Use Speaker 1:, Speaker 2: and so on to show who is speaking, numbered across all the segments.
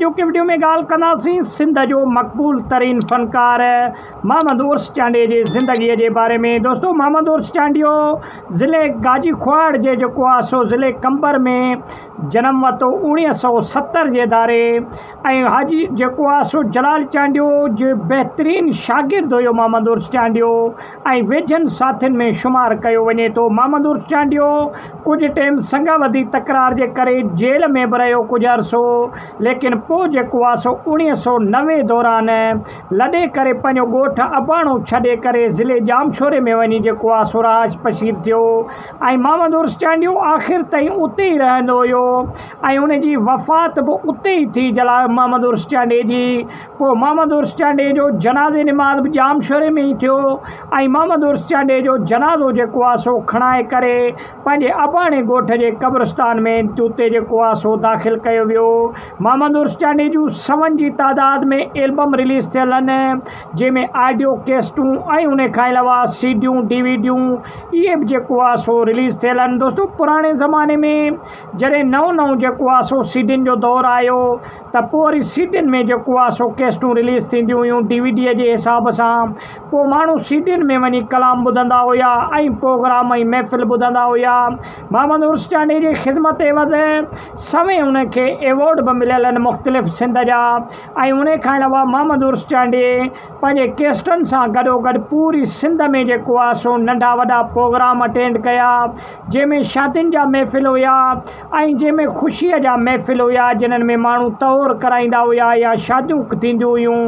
Speaker 1: اڄوڪي وڊيو ۾ ڳالهه ڪنداسين سنڌ جو مقبول ترين فنڪار محمد عرس چانڊيي جي زندگي جي باري ۾ دوستو محمد عرس چانڊيو ضلعي گاجي کواڙ جي جيڪو آهي سو ضلعي قمبر ۾ جنم ورتو 1970 جي ڌاري ۽ حاجي جيڪو آهي سو جلال چانڊيو جي بهترين شاگرد هيو محمد عرس چانڊيو ۽ ويجهن ساٿين ۾ شمار ڪيو وڃي ٿو. محمد عرس چانڊيو ڪجهه ٽيم سنگاوڌي تڪرار جي ڪري جيل ۾ به رهيو ڪجهه عرصو ليڪن پوء جيڪو آ سو 1990 دوران لڏي ڪري پنهنجو ڳوٺ اباڻو ڇڏي ڪري ضلعي ڄامشوري ۾ وڃي جيڪو آ سو رهائش پشير ٿيو ۽ محمد عرس چانڊيو آخر تائين اتي ئي رهندو هيو ۽ ان جي وفات به اتي ئي ٿي جلا محمد عرس چانڊيي جي پوء محمد عرس چانڊيي جو جنازي نماز به ڄامشوري ۾ ئي ٿيو ۽ محمد عرس چانڊيي جو جنازو جيڪو آ سو کڻائي ڪري پنهنجي اباڻي ڳوٺ جي قبرستان ۾ اتي جيڪو آ سو داخل ڪيو ويو. محمد عرس چانڊيي جون سون جي تعداد ۾ البم رليز ٿيل آهن جنهن ۾ آڊيو ڪيسٽون ۽ ان کان علاوه سي ڊيون ڊي وي ڊيون اهي به جيڪو آ سو رليز ٿيل آهن. دوستو پراڻي زماني ۾ جڏهن نئون نئون جيڪو آ سو سي ڊين جو دور آيو ته پوء وري سي ڊين ۾ جيڪو آ سو ڪيسٽون رليز ٿينديون هيون ڊي وي ڊيء جي حساب سان پوء ماڻهو سي ڊين ۾ وڃي ڪلام ٻڌندا هيا ۽ پروگرام ۽ محفل ٻڌندا هيا. محمد عرس چانڊيي جي خدمت عيوض سوين ان کي ايوارڊ به مليل آهن مختلف سنڌ جا ۽ ان کان علاوه محمد عرس چانڊيي پنهنجي ڪيسٽن سان گڏوگڏ پوري سنڌ ۾ جيڪو آ سو ننڍا وڏا پروگرام اٽينڊ ڪيا جنهن ۾ شادين جا محفل هيا ۽ جنهن ۾ خوشيء جا محفل هيا، جنھن ۾ ماڻهو طهور ڪرائيندا هيا يا شاديون ٿينديون هيون،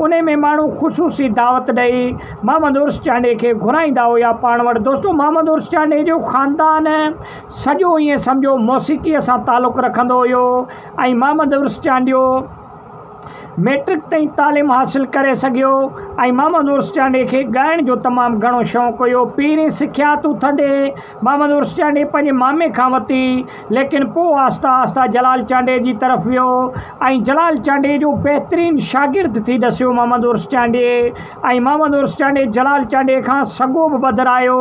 Speaker 1: انهي ۾ ماڻهو خصوصي دعوت ڏئي محمد عرس چانڊيي کي گهرائيندا هيا پاڻ وٽ. دوستو محمد عرس چانڊيي جو خاندان سڄو ائين سمجهو موسيقيء سان تعلق رکندو هيو ۽ محمد عرس چانڊيو، ميٽرڪ تائين تعليم حاصل ڪري سگهيو ۽ محمد عرس چانڊيي کي ڳائڻ جو تمام گهڻو شوق هيو. پهرين سکيا ته اٿندي محمد عرس چانڊيي پنهنجي مامي کان ورتي، ليڪن پوء آهسته آهسته جلال چانڊيي جي طرف ويو ۽ جلال چانڊيي جو بهترين شاگرد ٿي ڏسيو محمد عرس چانڊيي ۽ محمد عرس چانڊيي جلال چانڊيي کان سڳو به ٻڌرايو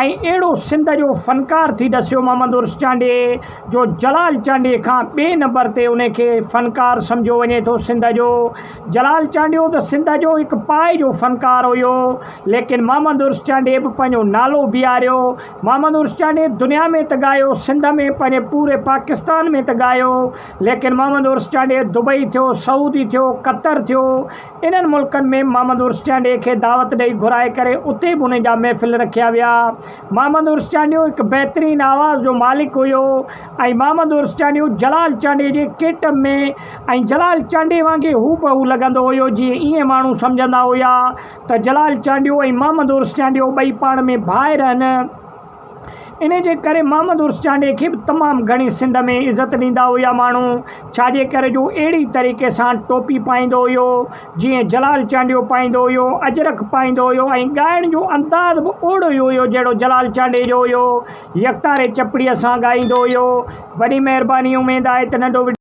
Speaker 1: ۽ اهڙو سنڌ جو فنڪار ٿي ڏسيو محمد عرس چانڊيي جو جلال چانڊيي کان ٻئي نمبر تي ان کي فنڪار سمجهيو وڃي ٿو سنڌ جو جلال چانڊيو ته سنڌ جو هڪ پائي جو فنڪار هيو ليڪن محمد عرس چانڊيي به پنهنجو نالو بيهاريو محمد عرس چانڊيي دنيا ۾ ته ڳايو سنڌ ۾ پنهنجي پوري پاڪستان ۾ ته ڳايو ليڪن محمد عرس چانڊيي دبئي ٿيو سعودي ٿيو قطر ٿيو انهن ملڪن ۾ محمد عرس چانڊيي کي دعوت ڏئي گهرائي ڪري اتي به ان جا محفل رکيا ويا محمد عرس چانڊيو هڪ بهترين آواز جو مالڪ هيو ۽ محمد عرس چانڊيو جلال چانڊيي جي ڪيٽم ۾ ۽ جلال چانڊيي وانگي هوبهو لڳندو هيو جيئن ائين ماڻهو سمجهندا هيا ته جلال چانڊيو ۽ محمد عرس چانڊيو ٻئي پاڻ ۾ ڀائر آهن انهي جي ڪري محمد عرس چانڊيي کي به تمام گهڻي سنڌ ۾ عزت ڏيندا هيا ماڻهو ڇاجي ڪري جو اهڙي طريقي سان ٽوپي پائيندو هيو جيئن جلال چانڊيو پائيندو هيو، اجرڪ پائيندو هيو ۽ ڳائڻ جو انداز به اوهڙو ئي هيو جهڙو جلال چانڊيي جو هيو. يڪتاري چپڙيء سان ڳائيندو هيو. وڏي مهرباني اميد آهي ته ننڍو وڊيو.